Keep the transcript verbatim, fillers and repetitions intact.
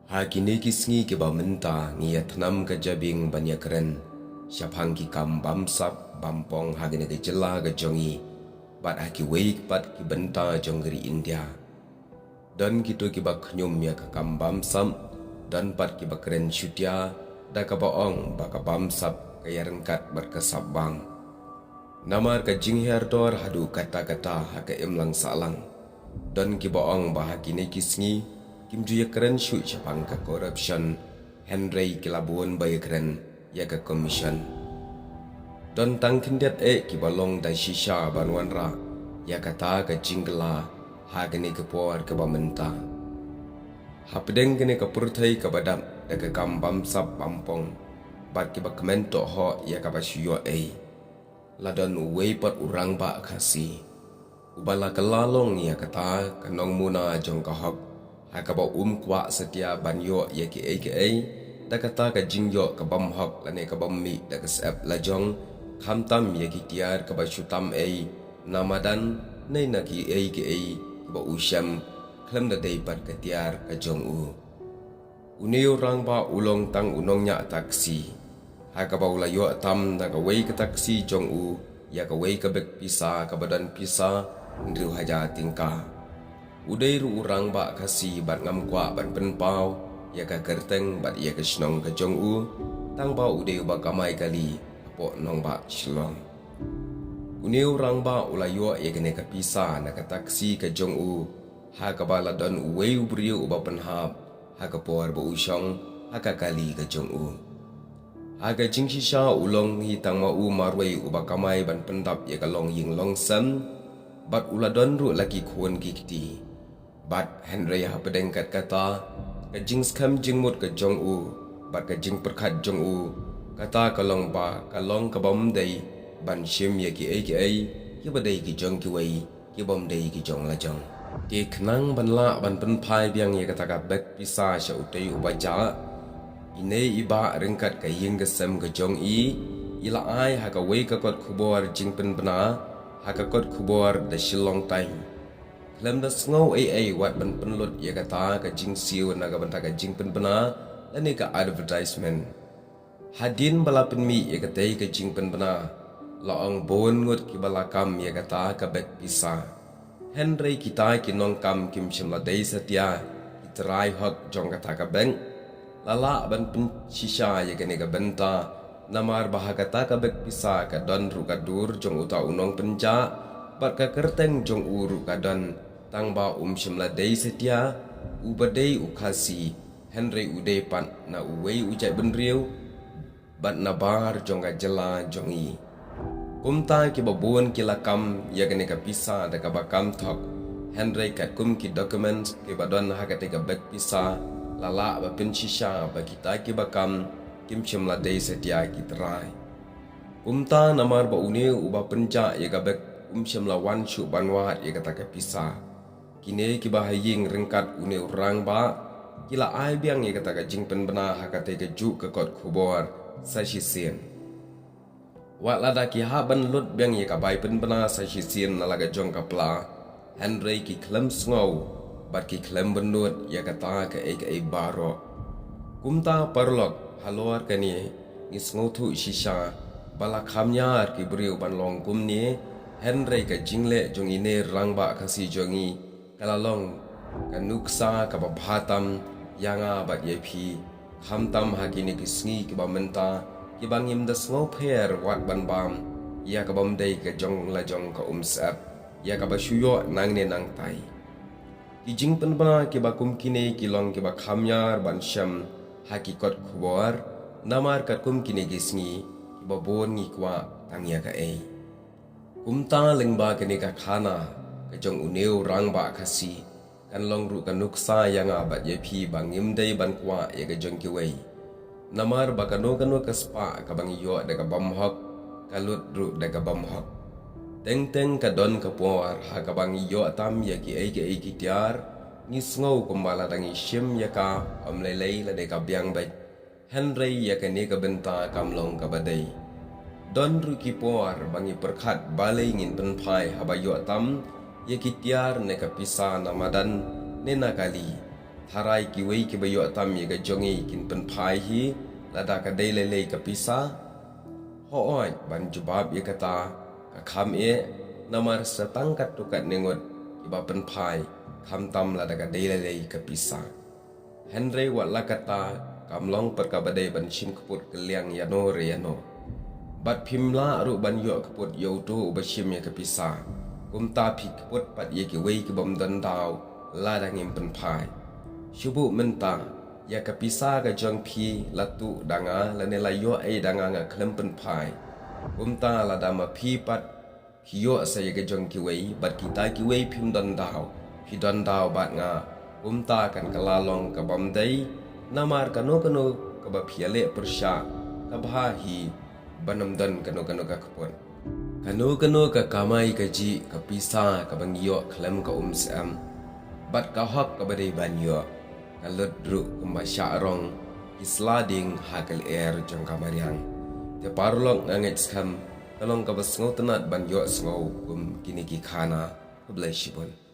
Ha kine ki sngi kiba mynta ngi ïa thnam ka jabieng ban ïa kren shaphang ki kam bamsap bampong ha kine ki jylla ka jong i bad ha kiwei pat ki bynta jong ka ri India. Don kito kiba khñium ïa ka kam bamsap, don pat kiba kren shutia da kaba ong ba ka bamsap ka ïa ryngkat bad ka sap bam. Namar ka jinghiar dor haduh katta katta ha ka imlang sahlang. Don kiba ong ba ha kine ki sngi kim ju ïa kren shuh shaphang ka corruption, hynrei ki la bun ba ïa kren ïa ka commission. Don tang khyndiat eh kiba long da shisha ban wanrah ïa kata ka jingkylla ha kane ka por kaba mynta. Hapdeng kane ka pyrthei kaba dap da ka kam bamsap bampong bad kiba kmen tohhoh ïa kaba shu ïoh ei, la don uwei pat u rangbah Khasi uba la kylla long ïa kata ka nongmuna jong ka hok, ha kaba um kwah satia ban ïoh ïa kiei kiei da kata ka jingïoh ka bym hok lane ka bym mih da ka syep lajong, khamtam ïa ki tiar kaba shu tam ei na madan ne na kiei kiei kiba u shem, khlem da dei pat ka tiar ka jong u. Une u rangbah u long tang u nongñiah taxi, ha kaba u la ïoh tam na kawei ka taxi jong u ïa kawei ka bag pisa kaba don pisa hynriew hajar tyngka. U dei ruh u rangbah Khasi bad ngam kwah ban pynpaw ïa ka kyrteng bad ïa ka shnong ka jong u, tang ba u dei uba kamai kali hapoh nongbah Shillong. Une u rangbah u la ïoh ïa kane ka pisa na ka taxi ka jong u, ha kaba la don uwei u briew uba pynhap ha ka por ba u shong ha ka kali ka jong u. Ha ka jingshisha u long hi tang ma u marwei uba kamai ban pyndap ïa ka longïing longsem, bad u la don ruh la ki khun ki kti. Bad hynrei hapdeng kat kata ka jingskhem jingmut ka jong u bad ka jingpyrkhat jong u, kata ka long ba ka long ka bym dei ban shim ïa kiei kiei kiba dei ki jong kiwei ki bym dei ki jong lajong. Te khnang ban lah ban pynphai biang ïa kata ka bag pisa sha utei uba jah, ine i bah ryngkat ka ïing ka sem ka jong i, i la ai ha kawei ka kot khubor jingpynbna ha ka kot khubor The Shillong Times. Khlem da sngew ei ei wat ban pynlut ïa kata ka jingsiew na ka bynta ka jingpynbna lane ka advertisement. Hadien ba la pynmih ïa katei ka jingpynbna, la ong bun ngut kiba la kam ïa kata ka bag pisa. Hynrei kita ki nongkam kim shym la dei satia ki trai hok jong kata ka bag. La lah ban pynshisha ïa kane ka bynta, namar ba ha kata ka bag pisa ka don ruh ka dur jong uta u nongpynjah bad ka kyrteng jong u ruh ka don, tang ba um shym la dei satia uba dei u Khasi, hynrei u dei pat na uwei u jaitbynriew bad na bar jong ka jylla jong i. Kumta kiba bun ki la kam ïa kane ka pisa da kaba kam thok, hynrei katkum ki documents kiba don ha katei ka bag pisa, la lah ba pynshisha ba kita kiba kam kim shym la dei satia ki trai. Kumta namar ba une uba pynjah ïa ka bag um shym la wan shuh ban wad ïa kata ka pisa, kine kiba ha ïing ryngkat une u rangbah ki la ai biang ïa kata ka jingpynbna ha katei kajuh ka kot khubor sa shisien. Wat lada ki hap ban lut biang ïa ka bai pynbna sa shisien na la ka jong ka pla, hynrei ki khlem sngew bad ki khlem bynnud ïa kata kaei kaei baroh. Kumta paralok, halor kane ngi sngewthuh shisha ba la kham ïar ki briew ban long kumne, hynrei ka jingleh jong ine rangbah Khasi jong i ka la long ka nuksa kaba bha tam ïa nga bad ïa phi, khamtam ha kine ki sngi kiba mynta kiba ngim da sngewpher wat ban bam ïa ka bym dei ka jong lajong ka umsyep, ïa kaba shu ïoh nangne nangtai. Ki jingpynbna kiba kum kine ki long kiba kham ïar ban shem ha ki kot khubor, namar katkum kine ki sngi kiba bun ngi kwah tang ïa kaei. Kumta lyngba kane ka khana ka jong une u rangbah Khasi, kan long ruh ka nuksa ïa nga bad ïa phi ba ngim dei ban kwah ïa ka jong kiwei. Namar ba kano kano ka spah kaba ngi ïoh da ka bym hok, ka lut ruh da ka bym hok. Teng teng ka don ka por ha kaba ngi ïoh tam ïa kiei kiei ki tiar, ngi sngew kumba lada ngi shim ïa ka ym lei lei lada ka biang beit. Hynrei ïa kane ka bynta kam long kaba dei. Don ruh ki por ba ngi pyrkhat balei ngin pynphai haba ïoh tam ïa ki tiar ne ka pisa na madan ne na kali. Tharai kiwei kiba ïoh tam ïa ka jong ngi kin pynphai hi lada ka dei lei lei ka pisa? Hooid, ban jubab ïa kata ka kham eh, namar sa tang katto katne ngut kiba pynphai, khamtam lada ka dei lei lei ka pisa. Hynrei wat la kata, kam long pat kaba dei ban shim kput kylliang ïano re ïano. Bad phim lah ruh ban ïoh kput ïa uto uba shim ïa ka pisa. Kumta phi kput pat ïa kiwei kibym don daw lada ngim pynphai. Shu buh mynta, ïa ka pisa ka jong phi la tuh da nga lane la ïoh ei da nga, nga khlem pynphai. Kumta lada ma phi pat phi ïoh sa ïa ka jong kiwei, bad kita kiwei phim don daw, phi don daw bad nga, kumta kan kylla long kabym dei. Namar kano kano kaba phi ïaleh pyrshah, ka bha hi ban ym don kano kano ka kput. Kano kano ka kamai kajih, ka pisa kaba ngi ïoh khlem ka umsyiem, bad ka hok kaba dei ban ïoh, ka lut ruh kumba shah rong ki sla dieng ha ka lyer jong ka mariang. Te paralok, nga ngeit skhem ka long kaba sngewtynnad ban ïohsngew kum kine ki khana. Khublei shibun.